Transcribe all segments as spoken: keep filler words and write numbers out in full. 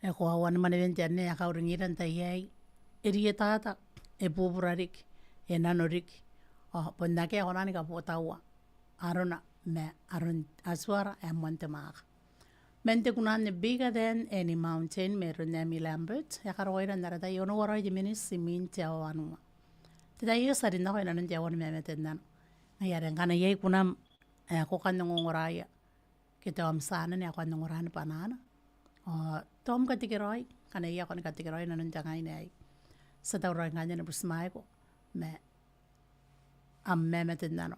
E koaua ni manewen te anne ae kauringira n tai aei. E rietata, e bubura riki, e nano riki. Ao bon akea ae kona ni kabotaua arona ma aron Atuara ae moan te mwaaka. Man te kunaan Bigger Than Any Mountain, mairoun Amy Lambert, e karaoira n ara tai onoua raoi te miniti imwin te aoa wanua. Te tai aio ti a rin nako inanon te aoa ni mamate n nano. Ngaia are ngkana iai kunam ae ko kan ongongoraia ke tao am tia anene ae ko kan ongora ni bwanaana, ao tao am katekeraoi ngkana iai ae ko kan katekeraoi inanon te ngaa aei. Ti a tauraoi ngkanne ni butimwaeko ma am mamate n nano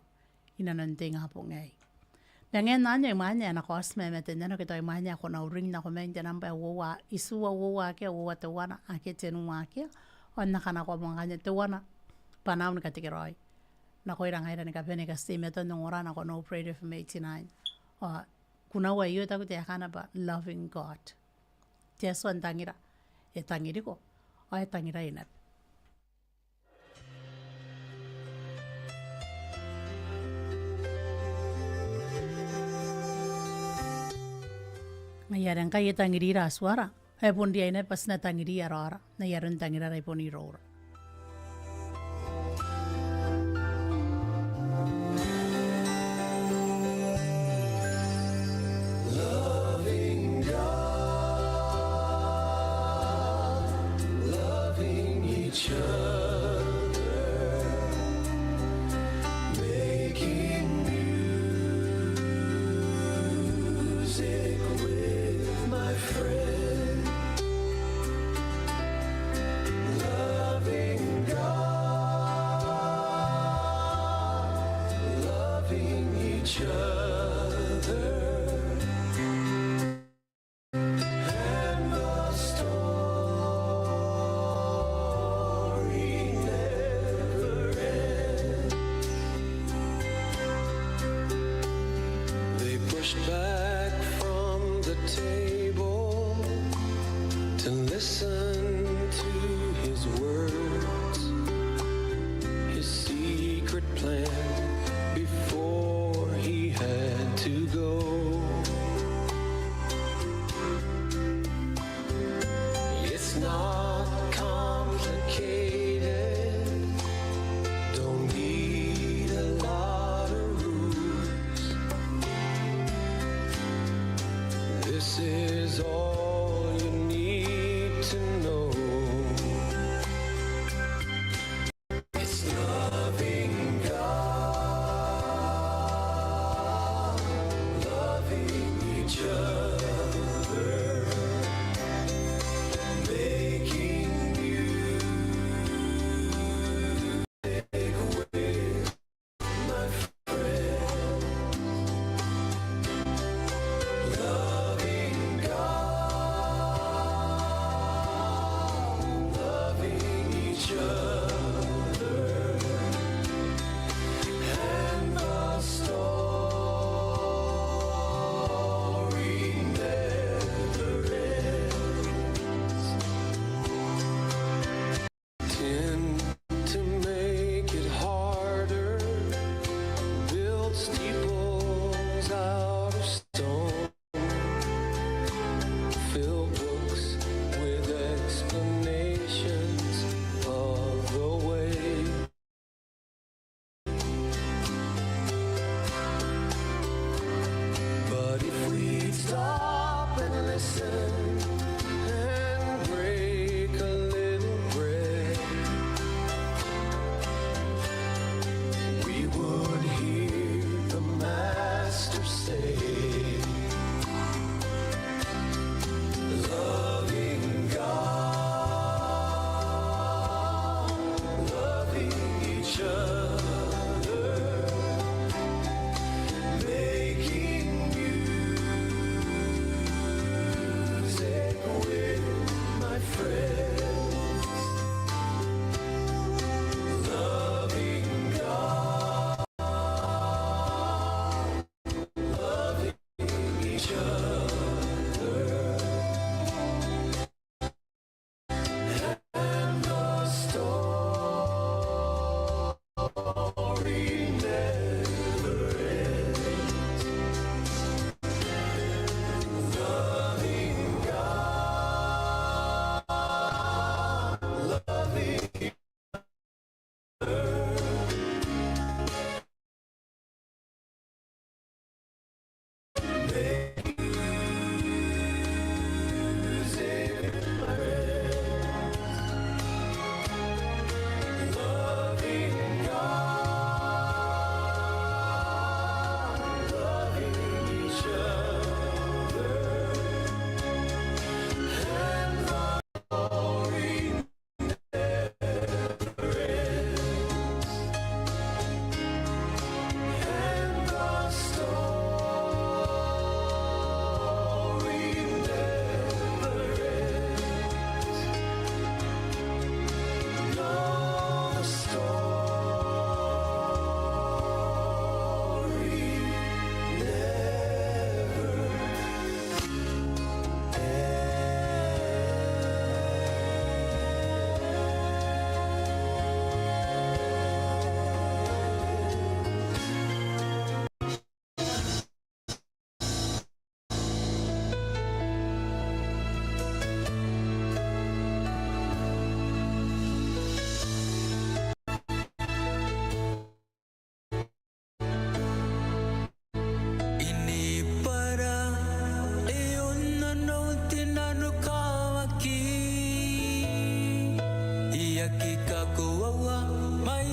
inanon te ingabong aei. Ma ngaia anne imwain ae e na kaoti mamate n nano ke tao imwain ae ko na uring nako mai n te namba ae uoua, itiua uoua akea, uoua teuana akea, tenua akea, ao N na kanakoa moa ngkanne teuana bwanaau ni katekeraoi nakoira ngaira ni kabane ni kateimatoa n ongora nako No Bread of May tinain. Ao kunau aio e taku taekana bwa Loving God. Te Atua n tangira, e tangiriko ao e tangirai naba. Ngaia are ngkai e tangirira Atuara, e bon riai naba bwa ti na tangiriia raora n ai aron tangirara i bon iroura. Loving God, loving each other, making music with my friend. Love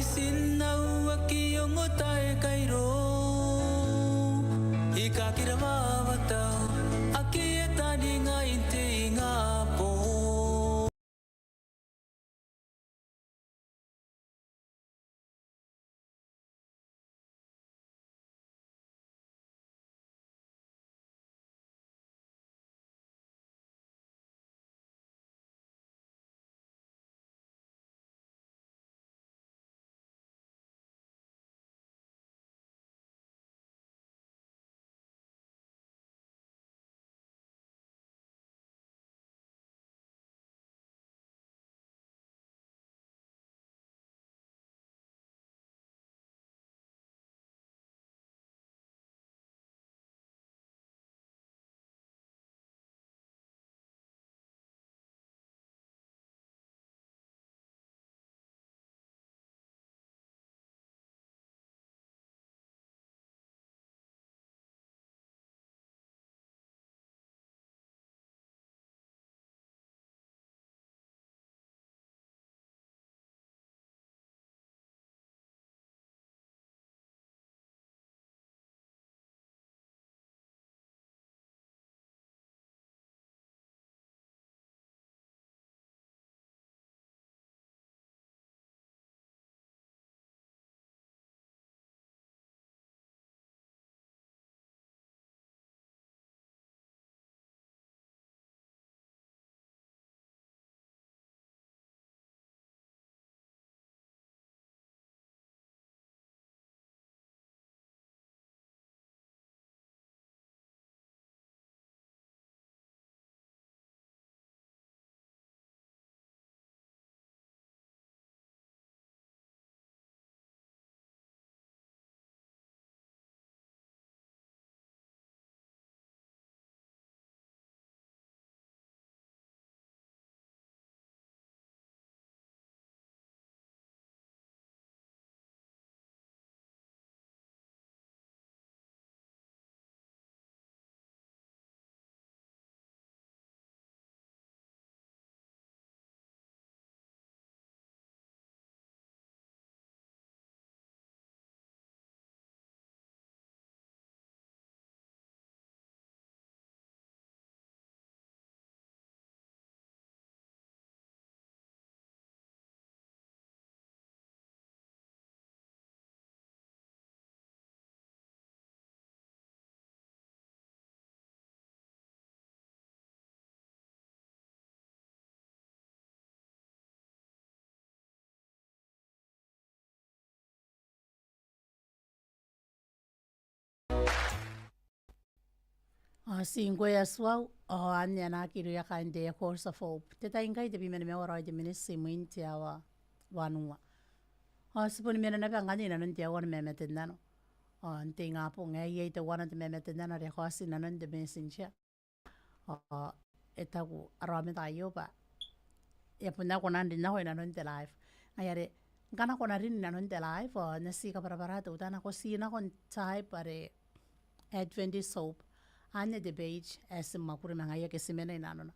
Tinau aki ongo taeka irou, I kakira wawa tau, aki e taninga n te ingabong. Ao ti ngkoe Atuau, ao anne ana kiru ia kaain te Echoes of Hope. Te tai ngkai tebwi ma nimaua raoi te miniti imwin te aoa wanua. Ao ti boni mena naba ngkanne inanon te aua ni mamate n nano. Ao n te ingabong aei iai teuana te mamate n nano are e kaoti inanon te messenger. Ao e taku ara aomata aio bwa e a bon nako n rin nako inanon te live. Ngaia are ngkana ko na rin inanon te live, ao N na ti kabwarabwara teutana ko ti nako n type are Adventist Hope. Anne te page ae ti mwakuri ma ngaia ke ti mena inanona.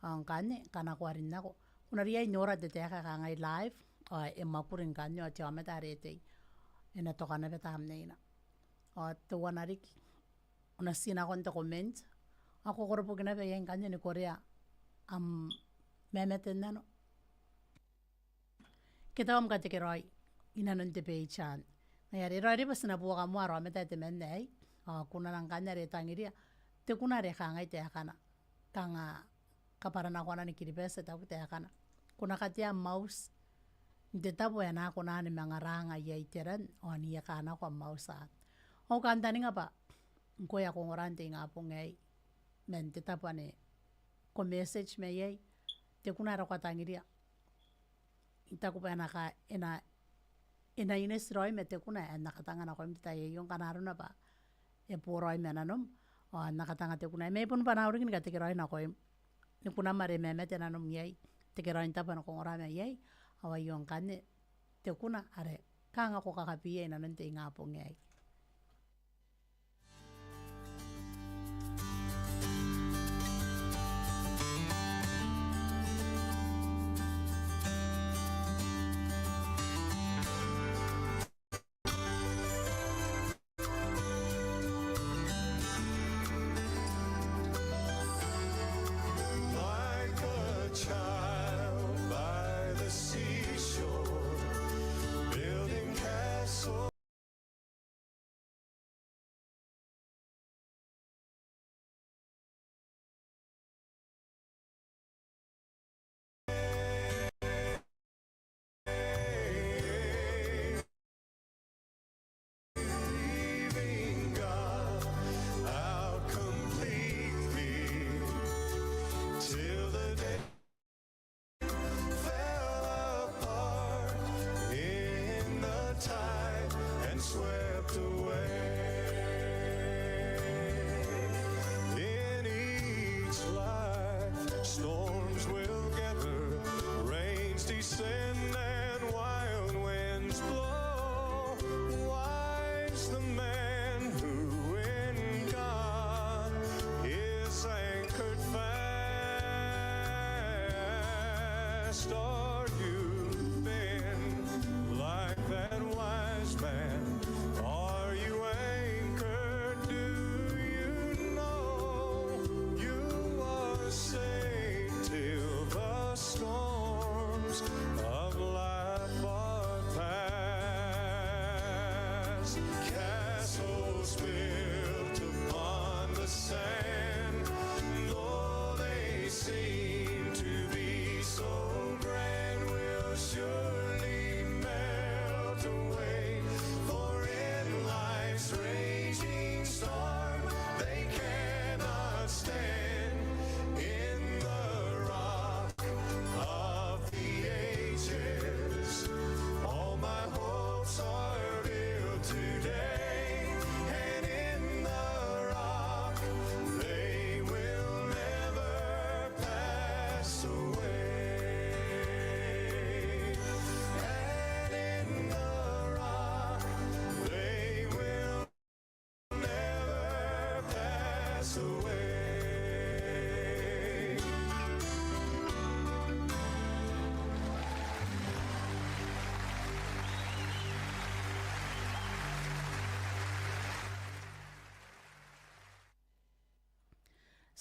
Ao ngkanne ngkana ko a rin nako, ko na riai n nora te taeka ae kangai live, ao e mwakuri ngkanne ao te aomata are e tei e na toka naba tamneina. Ao teuana riki, ko na ti nakon te comment. Ao ko koroboki naba iai ngkanne ni korea am mamate n nano ke tao am katekeraoi inanon te page anne. Ngaia are e raoiroi bwa ti na buoka moa ara aomata ae temanna aei. Ao kunana ngkanne are e tangiria te kuna are kangai taekana. Kanga kabwaranakoana ni Kiribati e taku taekana: Ko na katea am auti n te tabo ae e na kona ni manga ranga iai te ran ao n ieka nako am auti anne. Ao I kantaninga bwa ngkoe ae ko ongora n te ingabong aei man te tabo ane ko message mai iai, te kuna are ko a tangiria, I taku bwa e na ka, e na, e na ineti raoi ma te kuna ae N na katanga nakoim n te tai aio ngkana arona bwa e boraoi ma nanom, ao N na katanga te kuna aei. Ma I bon bwanaau riki ni katekeraoi nakoim ni kunam are e mamate nanom iai, tekeraoin tabo ane ko ongora mai iai. Ao aio ngkanne te kuna are kanga ko kakabiia inanon te ingabong aei. life. Storms will gather, rains descend, and wild winds blow. Wise the man who in God is anchored fast. Are you bent like that wise man? Are you anchored? Do you know you are safe till the storms of life are past? Castles built upon the sand, though they seem to be so grand, will surely melt away. For in life's raging storm they cannot stand. In the Rock of the ages, all my hopes are built today, and in the Rock they will never pass away. And in the Rock they will never pass away.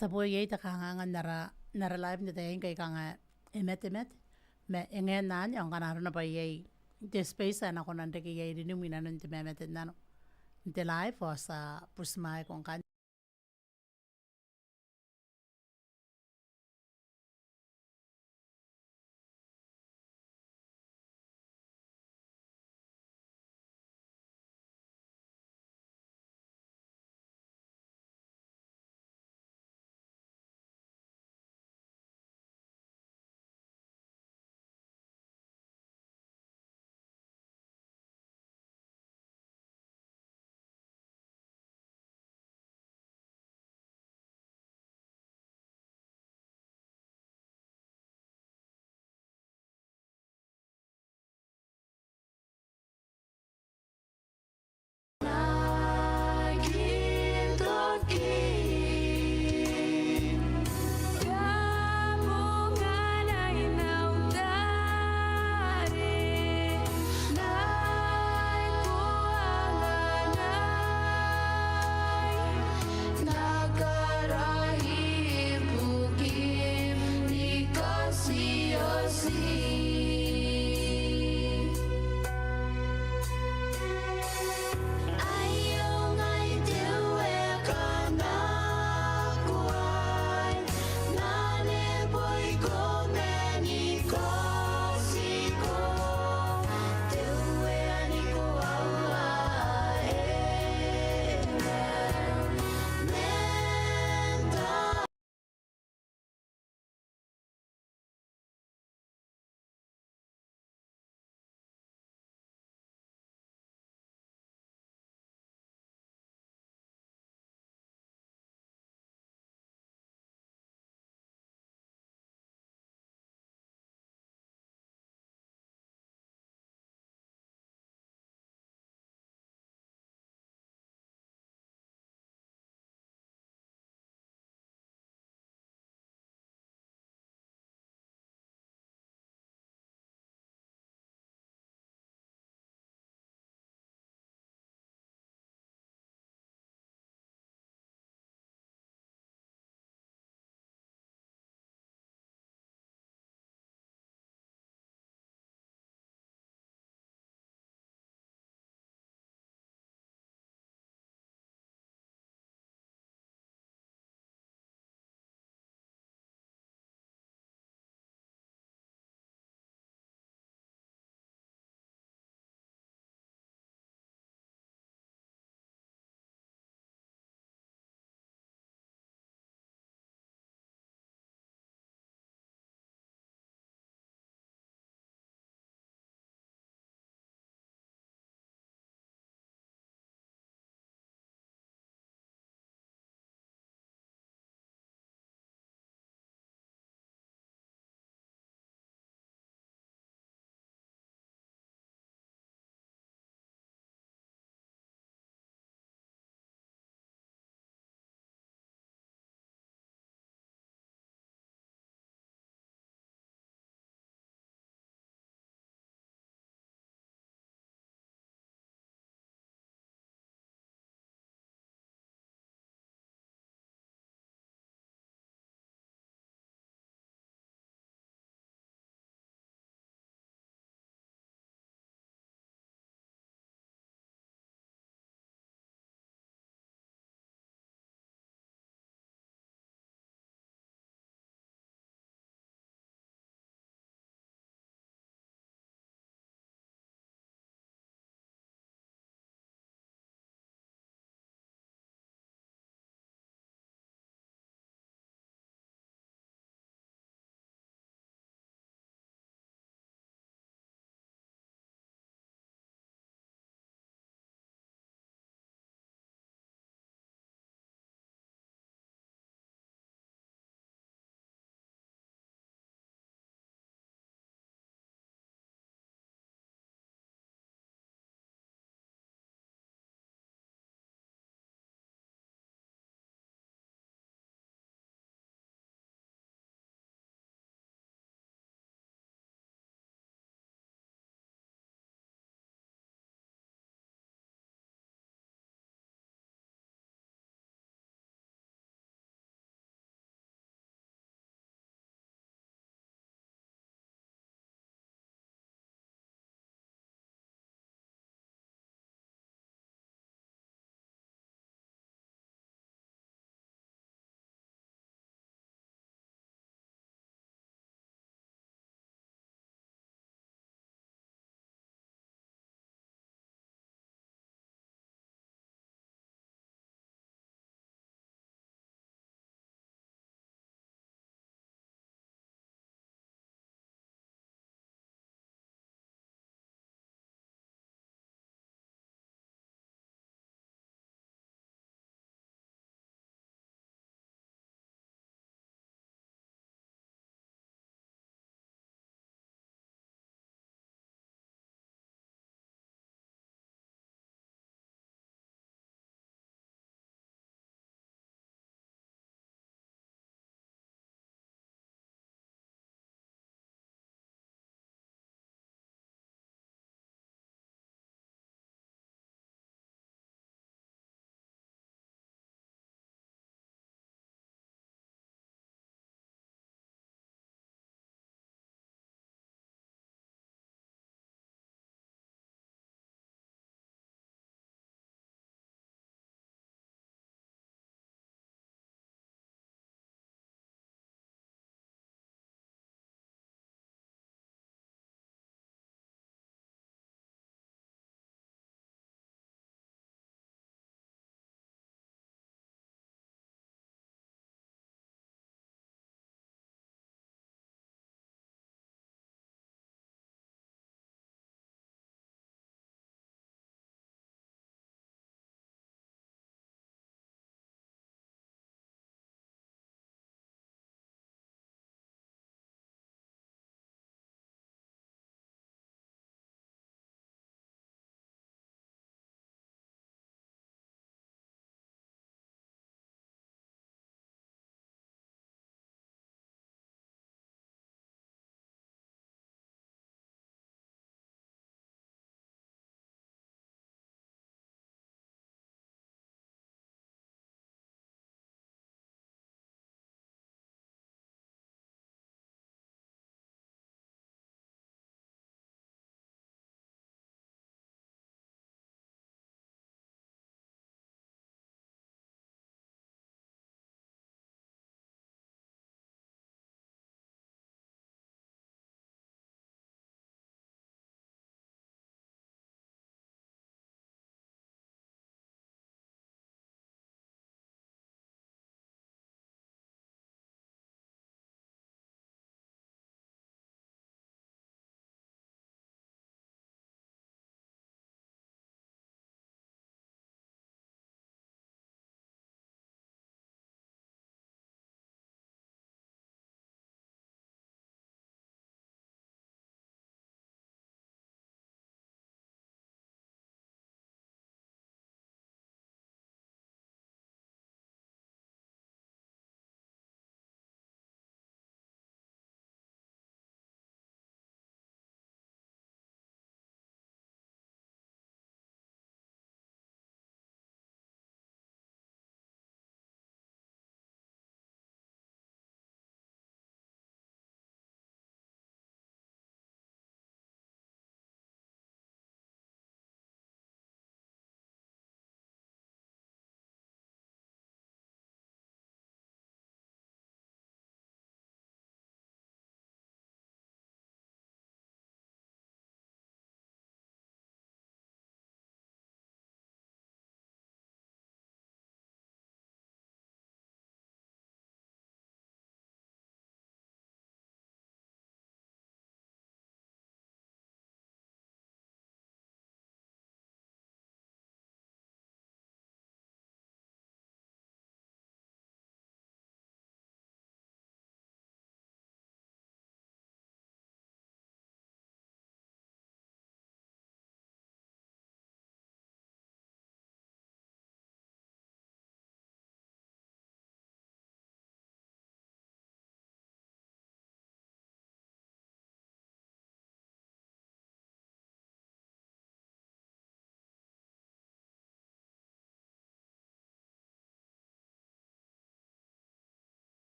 Ti a bon iai te kanganga n ara, n ara live n te tai aei ngkai kanga e mate, e mate. Ma e ngae n anne ao ngkana arona bwa iai te space ae e na kona n reke iai rinum inanon te mamate n nano n te live ao ti a butimwaeko ngkanne.